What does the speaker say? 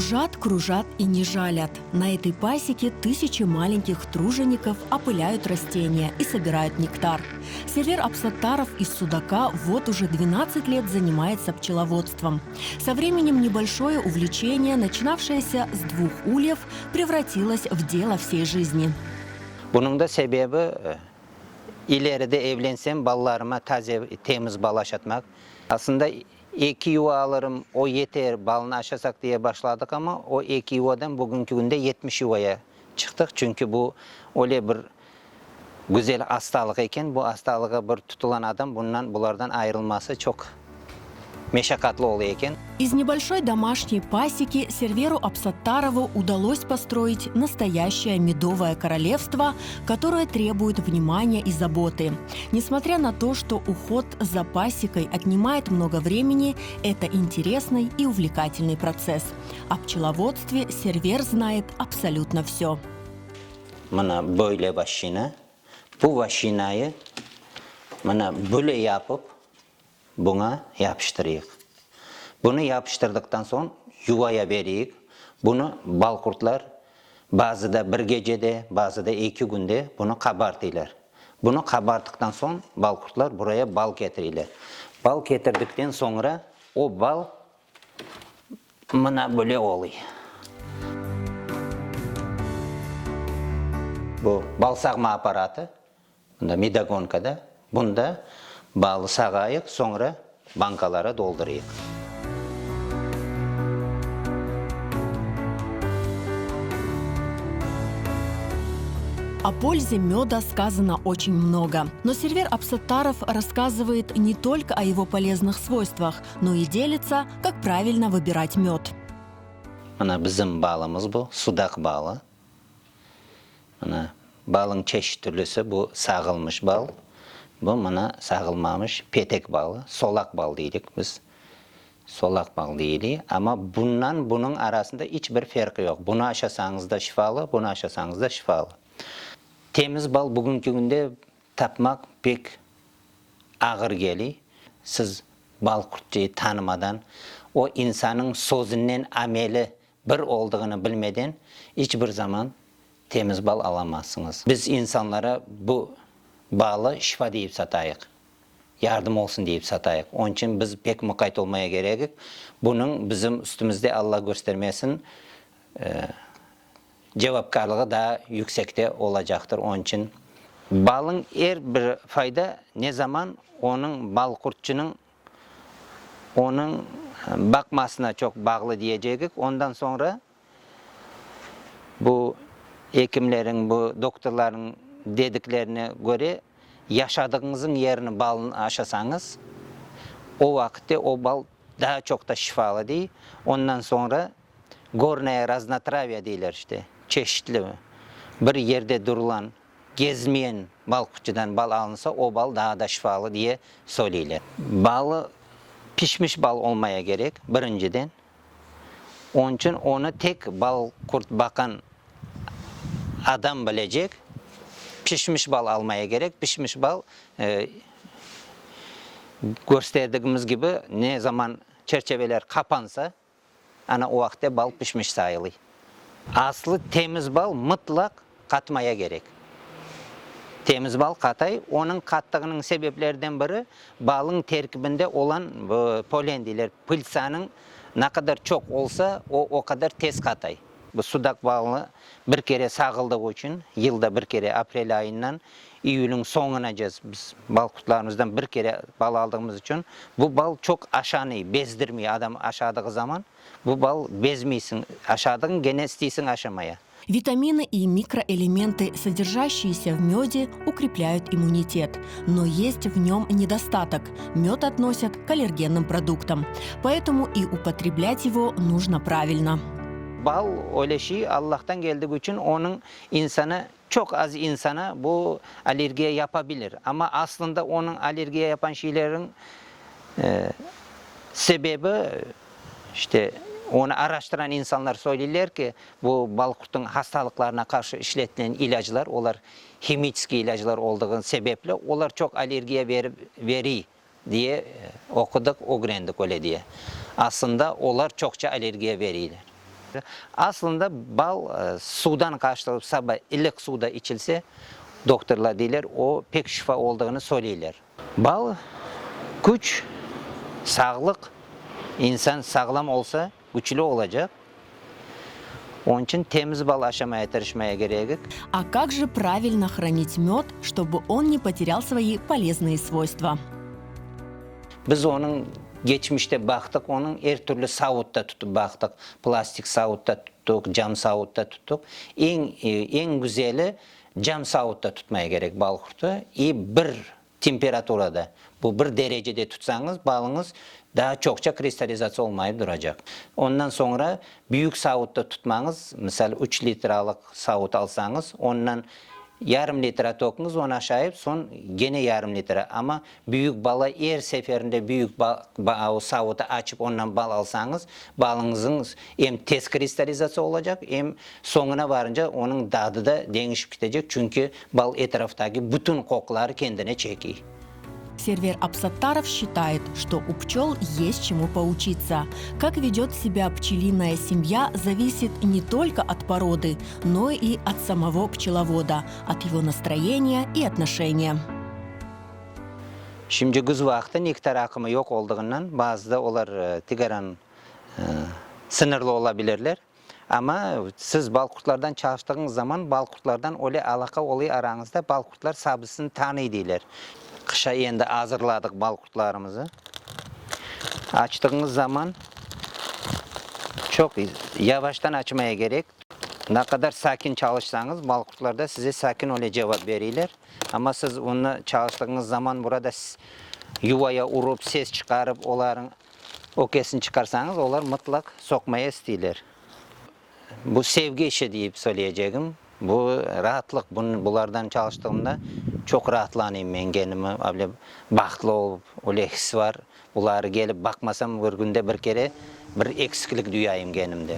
Жужжат, кружат и не жалят. На этой пасеке тысячи маленьких тружеников опыляют растения и собирают нектар. Сервер Абсаттаров из Судака вот уже 12 лет занимается пчеловодством. Со временем небольшое увлечение, начинавшееся с двух ульев, превратилось в дело всей жизни. Bunıñ da sebebi, ileride evlensem, balalarıma taze, temiz bal aşatmaq. Aslında, eki yuva alırım, o yeter, balnı aşasaq diye başladıq amma, o eki yuvadan bugünki künde 70 yuvaya çıqtıq, çünki bu öyle bir güzel hastalıq eken, bu hastalığa bir tutulan adam bundan, bulardan ayırılması çoq meşaqatlı ola eken. Из небольшой домашней пасеки Серверу Абсаттарову удалось построить настоящее медовое королевство, которое требует внимания и заботы. Несмотря на то, что уход за пасекой отнимает много времени, это интересный и увлекательный процесс. О пчеловодстве Сервер знает абсолютно все. Mına böyle vaşina. Bu vaşinayı mına böyle yapıp buña yapıştırıyıq. Bunı yapıştırdıqtan soñ yuvaya beriyik. Bunı balqurtlar bazıda bir gecede, bazıda eki künde bunı qabartıylar. Bunı qabarttıqtan soñ balqurtlar buraya bal ketiriyler. Bal ketirdikten soñra o bal mına böyle oluy. Bu bal sağma apparatı. Bunda medogonkada, bunda balı sağayıq, soñra bankalara doldurıyıq. О пользе меда сказано очень много. Но Сервер Абсаттаров рассказывает не только о его полезных свойствах, но и делится, как правильно выбирать мед. Mına bizim balımız bu, sudaq balı. Mına, balın çeşit türlüsi, bu sağılmış bal, bu mına sağılmamış petek balı, solaq bal deydik biz, solaq bal deyili, amma bundan bunıñ arasında iç bir ferqi yoq, bunı aşasañız da şifalı, bunı aşasañız da şifalı. Temiz bal bugünki künde tapmaq pek ağır keliy, siz bal qurtçıyı tanımadan, o insanıñ sözünen ameli bir oldığını bilmeden iç bir zaman temiz bal alamazsıñız. Biz insanlara bu balı şifa deyip satayıq, yardım olsun deyip satayıq. Onıñ içün biz pek muqayt olmaya kerekik. Bunıñ bizim üstümizde, Alla köstermesin, cevapkârlığı daa yüksekte olacaqtır. Onıñ içün balın er bir fayda ne zaman onıñ balqurtçınıñ Onıñ baqmasına çoq bağlı diyecegik. Ondan soñra bu ekimleriñ, bu doktorlarnıñ dediklerine köre, yaşadığıñızıñ yerini balını aşasañız, o vaqıtte o bal daa çoq da şifalı dey. Ondan soñra gornaya raznotravya deyler işte, çeşitli bir yerde durulan Gezmeyen balquçıdan bal alınsa, o bal daa da şifalı diye söyleyler. Balı pişmiş bal olmaya kerek, birinciden. Onıñ içün onı tek balqurt baqan adam bilecek. Pişmiş bal almaya kerek. Pişmiş bal, kösterdigimiz kibi, ne zaman çerçeveler qapansa, Ana o vaqıtte bal pişmiş sayılıy. Aslı temiz bal mıtlaq qatmaya kerek. Temiz bal qatay. Onıñ qattığınıñ sebeplerden biri, balın terkibinde olan polen deyler, pıltsanıñ ne qadar çoq olsa, o o qadar tez qatay. Bu sudaq balını bir kere sağıldığı içün, yılda bir kere aprel ayından iyülniñ soñunace biz bal qurtlarımızdan bir kere bal aldığımız içün, bu bal çoq aşanıy, bezdirmiy adam aşadığı zaman, bu bal bezmiysiñ, aşadıñ, gene isteysiñ aşamaya. Vitamины и mikroelemenты, содержащиеся в меде, укрепляют иммунитет. Но есть в нем недостаток. Мед относят к аллергенным продуктам. Поэтому и употреблять его нужно правильно. Bal öyle şey, Allahtan keldigi içün onıñ insanı, çoq az insana bu allergiya yapabilir. Amma aslında onıñ allergiya yapan şeyleriñ sebebi, işte, onı araştıran insanlar söyleyler ki, bu balqurtnıñ hastalıqlarına qarşı işletilen ilâclar, olar himiçeskiy ilâclar olduğı sebepli, olar çoq allergiya berip, veriy diye oqudıq, ögrendik öyle diye. Aslında olar çoqça allergiya veriyler. Aslında bal suvdan qaştırılıp saba iliq suvda içilse, doktorlar deyler, o pek şifa oldığını söyleyler. Bal, küç, sağlıq, insan sağlam olsa, küçlü olacaq. Onıñ içün temiz bal aşamaya tırışmaya kerekik. A kak же pravilno hranit mёd, ştobu on ne poterâl svoi poleznıye svoystva? Biz onıñ geçmişte baqtıq, onıñ er türlü savutta tutıp baqtıq, plastik savutta tuttıq, cam savutta tuttıq. Eñ, eñ güzeli cam savutta tutmaya kerek bal qurtu i bir temperaturada, bu bir derecede tutsañız, balıñız daa çoqça kristallizatsiya olmayıp duracaq. Ondan soñra büyük savutta tutmañız, misal üç litralıq savut alsañız, ondan yarım litra töküñiz, onı aşayıp, soñ gene yarım litra, amma Büyük bala er seferinde büyük savutı açıp ondan bal alsañız, balıñızıñ em tez kristallizatsiya olacaq, em soñuna varınca onıñ dadı da deñişip ketecek, çünki bal etraftaki bütün qoquları kendine çekiy. Server Absattarov считает, что у пчел есть чему поучиться. Как ведет себя пчелиная семья, зависит не только от породы, но и от самого пчеловода, от его настроения и отношения. Şimdi küz vaqtı nektar aqımı yoq oldığından bazıda olar tigaran sıñırlı ola bilirler. Amma siz balqurtlardan çalıştığıñız zaman balqurtlardan öyle alaqa oluy arañızda, balqurtlar sabısını tanıy deyler. Qışa endi azırladıq balqurtlarımızı. Açtığıñız zaman çoq yavaştan açmaya kerek. Ne qadar sakin çalışsañız, balqurtlar da size sakin öyle cevap beriyler. Amma siz onı çalıştığıñız zaman burada yuvaya urıp, ses çıqarıp, olarnıñ ökesini çıqarsañız, olar mıtlaq soqmaya isteyler. Bu sevgi işi deyip söyleyecegim. Bu raatlıq. Bulardan çalıştığımda çoq raatlanayım men kendimi, öyle bahtlı olıp, öyle his bar. Buları kelip baqmasam, bir künde bir kere bir eksiklik duyayım kendimde.